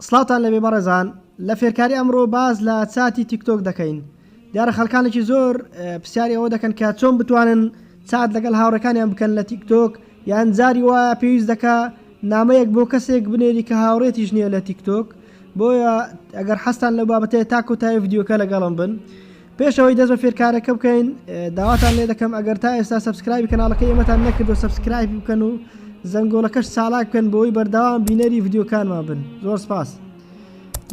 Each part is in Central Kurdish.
سڵاوتان لێبێ بەڕێزان لە فێرکاری ئەمڕۆ باس لە چاتی تیکتۆک دەکەین دیارە خەڵکانێکی زۆر پرسیاری ئەوە دەکەن کە چۆن بتوانن چات لەگەڵ هاوڕێکانیان بکەن لە تیکتۆک یان جاری وایە پێویست دەکا نامەیەک بۆ کەسێک بنێری کە هاوڕێتیش نییە لە تیکتۆک بۆیە ئەگەر حەزتان لەو بابەتەیە تا کۆتایی ڤیدیۆکە لەگەڵم بن پێش ئەوەی دەست بە فێرکارەکە بکەین داواتان لێ دەکەم ئەگەر تا ئێستا subscribe ی کەناڵەکەی ئێمەتان نەکردو subscribe ی بکەن و زەنگۆڵەکەش چالاک بکەن بۆی بەردەوام بینەری ڤیدیۆکانمان بن زۆر سپاس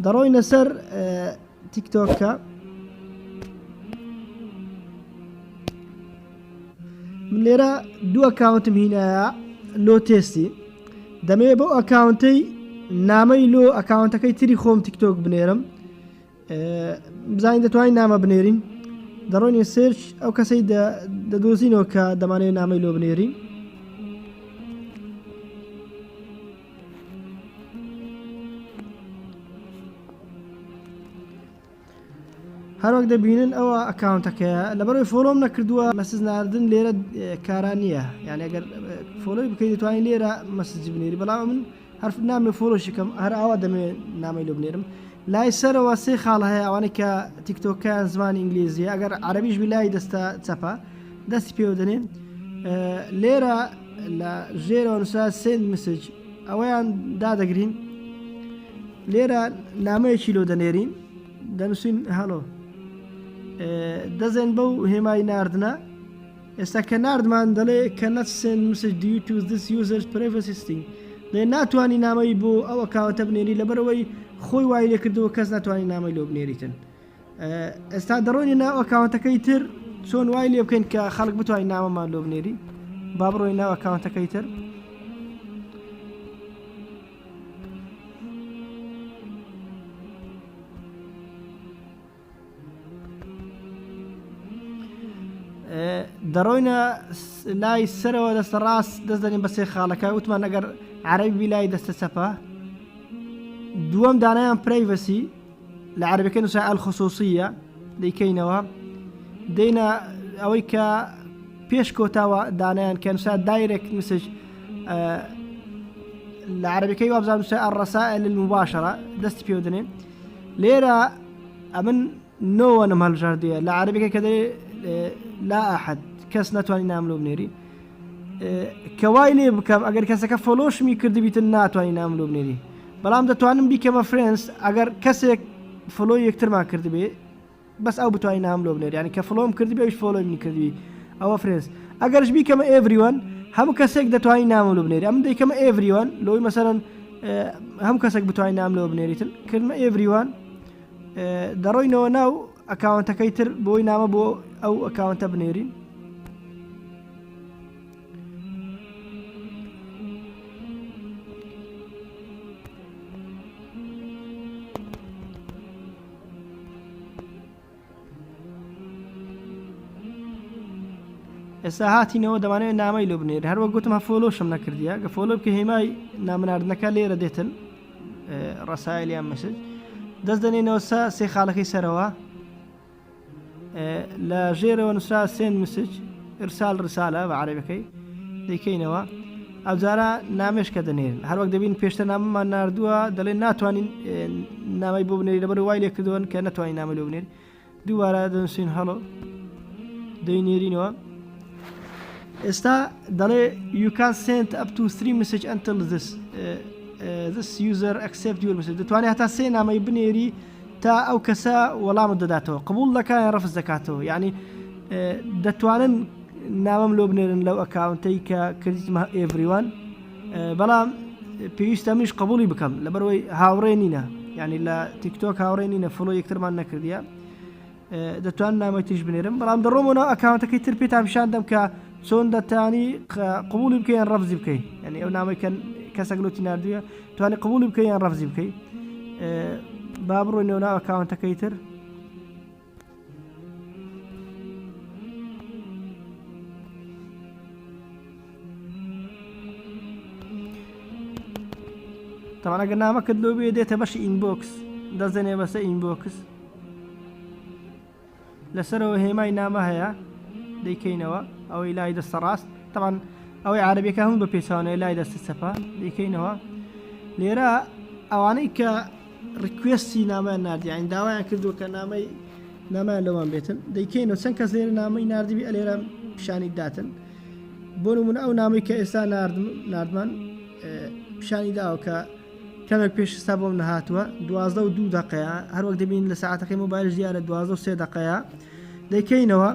دەڕۆینە سەر تیکتۆکە من لێرە دوو account م هینایە لۆ تێستی دەمەوێت بەو account ەی نامەی لۆ account ەکەی تری خۆم تیکتۆک بنێرم بزانین دەتوانین نامە بنێرین دەڕۆینە search ئەو کەسەی دەدۆزینەوە کە دەمانەوێت نامەی لۆ بنێرین هەروەک دەبینن ئەوە account ەکەیە لەبەرەوەی follow م نەکردووە message ناردن لێرە کاران نییە یعنی ئەگەر follow ی بکەیت دەتوانین لێرە message بنێری بەڵام من هەر نامێ follow شی کەم هەر ئاوا دەمێ نامەی لۆ بنێرم لای سەرەوە سێ خاڵ هەیە ئەوانەی کە تیکتۆکەیان زمانی ئینگلیزیە ئەگەر عەرەبیش بی لای دەستە چەپە دەستی پێوە دەنێن لێرە لە ژێرەوە نووسرا send message ئەوەیان دادەگرین لێرە نامەیەکی لۆ دەنێرین دەنووسین hello دەزێن بەو هێمای ناردنە ئێستا کە ناردمان دەڵێ cannot send message due to this user's privacy setting دەڵێ ناتوانی نامەی بۆ ئەو account ە بنێری لەبەرئەوەی خۆی وای لێکردووە کەس ناتوانانی نامەی لۆ بنێریتن ئێستا دەڕۆینە ناو account ەکەی تر چۆن وای لێ بکەین کە خەڵک بتوانین نامەمان لۆ بنێری با بڕۆین ناو account ەکەی تر دەڕۆینە لای سەرەوە دەستە ڕاست دەست دەنێن بە سێ خاڵەکە وتمان ئەگەر عەرەبی لای دەستە چەپە دووەم دانیان privacy لە عەربەکە نووسا الخصوصية دەیکەینەوە دێنە ئەوەی کە پێش کۆتاوە دانیان کە نووسا direct message لە عەربەکەی وابزانم نووسا الرسائل المباشرة دەستی پێوە دەنێن لێرە ئەمن no one م هەڵبژاردویە لە عەرەبیەکە کە دەێ لا أحد کەس ناتوانانی نام لۆ بنێری کە وای لێ بکەم ئەگەر کەسەکە follow شمی کردبیتن ناتوانانی نام لۆ بنێری بەڵام دەتوانم بیکەمە friends ئەگەر کەسێک follow یەکترمان کردبێ بەس ئەو بتوانانی نام لۆ بنێری ینی کە follow م کردبێ ئەویش follow ی منی کردبی ئەوە friends ئەگەرش بیکەمە everyone هەموو کەسێک دەتوانانی نامە لۆ بنێری ئەم دەیکەمە everyone لۆی مەسەرەن هەموو کەسێک بتوانانی نام لۆ بنێریتن کردمە everyone دەڕۆینەوە ناو account ەکەی تر بۆی نامە بۆ ئەو account ە بنێرین. ئێستا هاتینەوە دەمانەوێت نامەی لۆ بنێر هەروە گوتم هە follow شم نەکردیە گە follow بکە هێمای نامناردنەکە لێرە دێتن رسائل یان message دەست دەنێنەوە سە سێ خاڵەکەی سەرەوە لە ژێرەوە نووسرا send message إرسال رسالة بە عەرەبەکەی دەیکەینەوە ئەوجارە نامێشکە دەنێرن هەروەک دەبین پێشتر نامەمان نردووە دەڵێن ناتوانین نامەی بۆ بنێری لەبەر وای لێ کردووەن کە نەتوانین نامە لۆ بنێری دووبارە دەنووسین hello دەینێرینەوە ئێستا دەڵێ you can send up to three message until this this user accept your message دەتوانێت هەتا سێ نامەی بنێری تا ئەو کەسە وەڵامت دەداتەوە قبول دەکات یان ڕفز دەکاتەوە یعنی دەتوانن نامەم لۆ بنێرن لەو account ەی کە کردیتمە everyone بەڵام پێویستە منیش قبولی بکەم لەبەرەوەی هاوڕێ نینە یعنی لە تیکتۆک هاوڕێ نینە follow یەکترمان نەکردیە دەتوان نامەی تریش بنێرم بەڵام دەڕۆمەوە ناو account ەکەی تر پێتان پیشان دەم کە چۆن دەتانی قبولی بکەی یان ڕەفزی بکەی یعنی ئەو نامەی کە کەسەک لۆتی ناردووە توانی قبولی بکەی یان ڕەفزی بکەی با بڕۆینەوە ناو account ەکەی تر تەوان ئەگەر نامەکەت لۆ بێ دێتە بەشی inbox دەزێنێ بەسە inbox لەسەرەوە هێمای نامە هەیە دەیکەینەوە ئەوەی لای دەستە ڕاست تەبعەن ئەوەی عربیەکە هەموو بە پێچوانەیە لای دەستە چەپە دەیکەینەوە لێرە ئەوانەی کە request ی نامیان نردیان داوایان کردووە کە نامەی نامیان لەوان بێتن دەیکەینەوە چەند کەس لێرە نامەی نردبی ئەلێرە پیشانی داتن بۆ نمونە ئەو نامەی کە ئێستا ناردمان پیشانی داوە کە کەمێک پێش ئێستا بۆم نەهاتووە دوازدە و دوو دقەیە هەروەک دەبین لە ساعتەکەی مۆبایلش دیارە دوازدە و سێ دقەیە دەیکەینەوە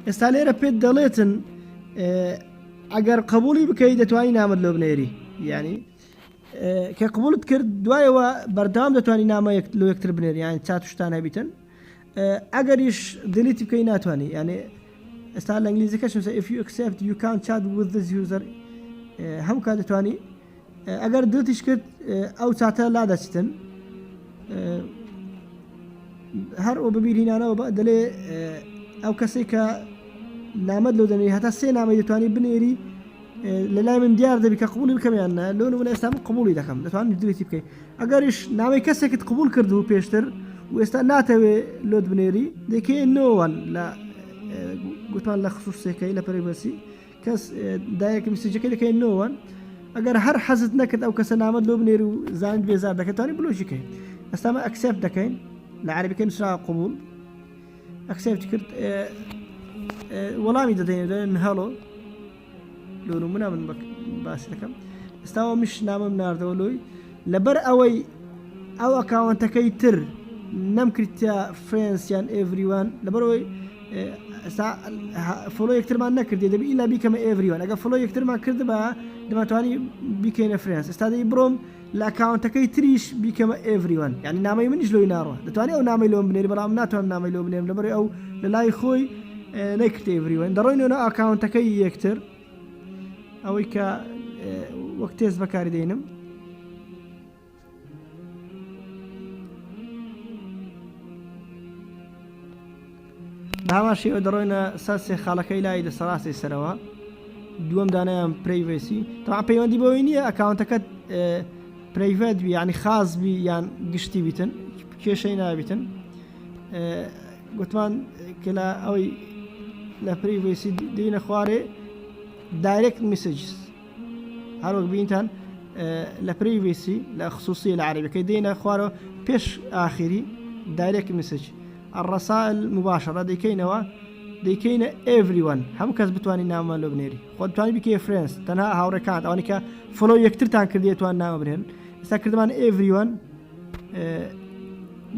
ئێستا لێرە پێت دەڵێتن ئەگەر قبولی بکەی دەتوانی نامەت لۆ بنێری یعنی کە قبولت کرد دوایەوە بەردەوام دەتوانی نامە لۆ یەکتر بنێری یان چات شتان هەبیتن ئەگەریش delete ی بکەی ناتوانانی یعنی ئێستا لە ئینگلیزیەکەش نووسە if you accept you can chat with this user هەموو کات دەتوانی ئەگەر delete یش کرد ئەو چاتە لا دەچتن هەر ئەو ببیرهینانەوە دەلێ ئەو کەسێک کە نامەت لۆ دەنێری هەتا سێ نامەی دەتوانی بنێری لە لای من دیار دەبی کە قبولی بکەم یان نا لۆ نمونە ئێستا من قبولی دەکەم دەتوانم delete ی بکەی ئەگەریش نامەی کەسێکت قبول کرد و پێشتر و ئێستا ناتەوێ لۆت بنێری دەکەی no one لە گوتمان لە خصوصەکەی لە privacy کەس direct message ەکەی دەکەی no one ئەگەر هەر حەزت نەکرد ئەو کەسە نامەت لۆ بنێری و زانیت بێزار دەکەێت توانی block ی کەی ئێستا مە accept دەکەین لە عەربیەکەی نووسراوە قبول accept کرد وەڵامی دەدەین دەڵێن hello لۆ نمونە من باسی دەکەم ئێستاوە مش نامەم ناردەوە لۆی لەبەر ئەوەی ئەو account ەکەی تر نەمکردە friends یان everyone لەبەرەوەی follow یەکترمان نەکردی دەبی ئیلا بیکەمە everyone ئەگە follow یەکترمان کردبا دەماتوانی بیکەینە friends ئێستا دەی بڕۆم لە account ەکەی تریش بیکەمە everyone یانی نامەی منیش لۆی ناڕوا دەتوانی ئەو نامەی لۆم بنێری بەڵام ناتوانم نامەی لۆ بنێرم لەبەر ئەو لە لای خۆی نەیکردە everyone دەڕۆینەوە ناو account ەکەی یەکتر ئەوەی کە وەک تێست بەکاری دێنم بە هەمان شێوە دەڕۆینە سەر سێ خاڵەکەی لای دەسەڕاستی سەرەوە دووەم دانیان privacy تاوا پەیوەندی بەوەی نییە account ەکەت private بی ینی خاص بی یان گشتی بیتن کێشەی نابیتن گوتمان کە لە ئەوەی لە privacy دینە خوارێ direct messages هەروەک بینتان لە privacy لە خصوصی لە عەربیەکەی دێنە خوارەوە پێش ئاخیری direct message الرسائل المباشرە دەیکەینەوە دەیکەینە everyone هەموو کەس بتوانانی نامە لۆ بنێری خۆ توانی بکەی friends تەنها هاوڕێکان ئەوانی کە follow یەکترتان کردێ توان نامە بنێن ئێستا کردمان everyone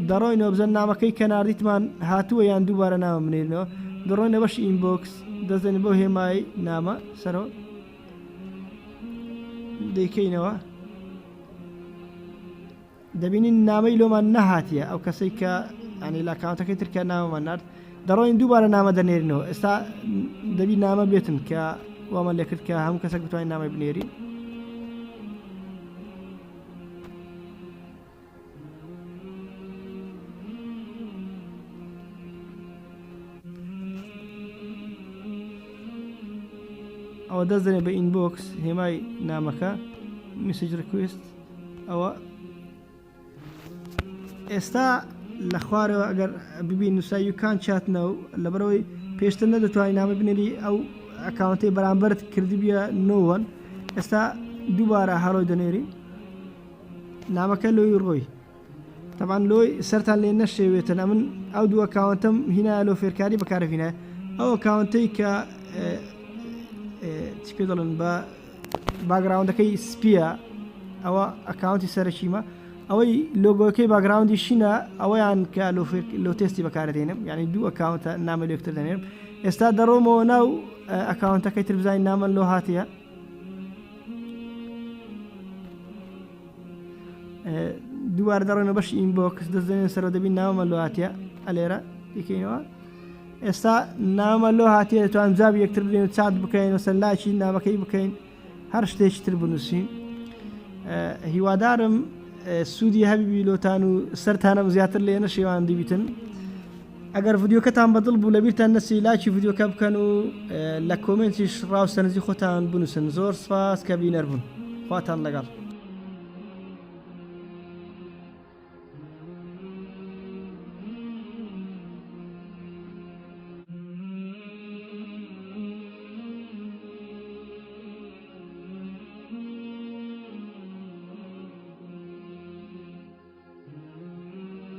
دەڕۆینەوە بزن نامەکەی کە ناردیتمان هاتووە یان دووبارە نامە بنێرنەوە دەڕۆینە بەش inbox دەزێن بۆ هێمای نامە سەرەوە دەیکەینەوە دەبینین نامەی لۆمان نەهاتیە ئەو کەسەی کە ئەنی لە account ەکەی ترکە نامەمان نرد دەڕۆین دووبارە نامە دەنێرنەوە ئێستا دەبی نامە بێتن کە وامان لێکرد کە هەموو کەسێک بتوانین نامەی بنێری ئەوە دەست دەنێ بە inbox هێمای نامەکە message request ئەوە ئێستا لە خوارەوە ئەگەر ببین نووسا you can chat now لەبەرەوەی پێشتر نەدەتوانانی نامە بنێری ئەو account ەی بەرامبەرت کردبیە no one ئێستا دووبارە hello ی دەنێری نامەکە لۆی ڕۆی تەبان لۆی سەرتان لێ نەشێوێتن ئەمن ئەو دوو account ەم هینا لۆ فێرکاری بەکارهینە ئەو account ەی کە چی پێ دەڵێن بە background ەکەی سپیە ئەوە account ی سەرەکیمە ئەوەی لۆگۆکەی background ی شینە ئەوەیان کە لۆ تێستی بەکاردێنم یعنی دوو account ە نامە لەکتر دەنێرم ئێستا دەڕۆمەوە ناو account ەکەی تر بزانین نامە لۆ هاتیە دووبارە دەڕۆینەوە بەشی inbox دەست دەنێن سەرەوە دەبین ناومە لۆ هاتیە ئەلێرە دیکەینەوە ئێستا نامە لۆ هاتیە دەتوان جواب یەکتر بدەین و چات بکەین و سەر لاکی نامەکەی بکەین هەر شتێکی تر بنووسین هیوادارم سوودی هەبیبی لۆتان و سەرتانم زیاتر لێ نەشێوان دیبیتن ئەگەر ڤیدیۆکەتان بەدڵ بوو لەبیرتان نەچی لایکی ڤیدیۆکە بکەن و لە comment یش ڕاو سەرنجی خۆتان بنووسن زۆر سپاس کە بینەر بوون خواتان لەگەڵ.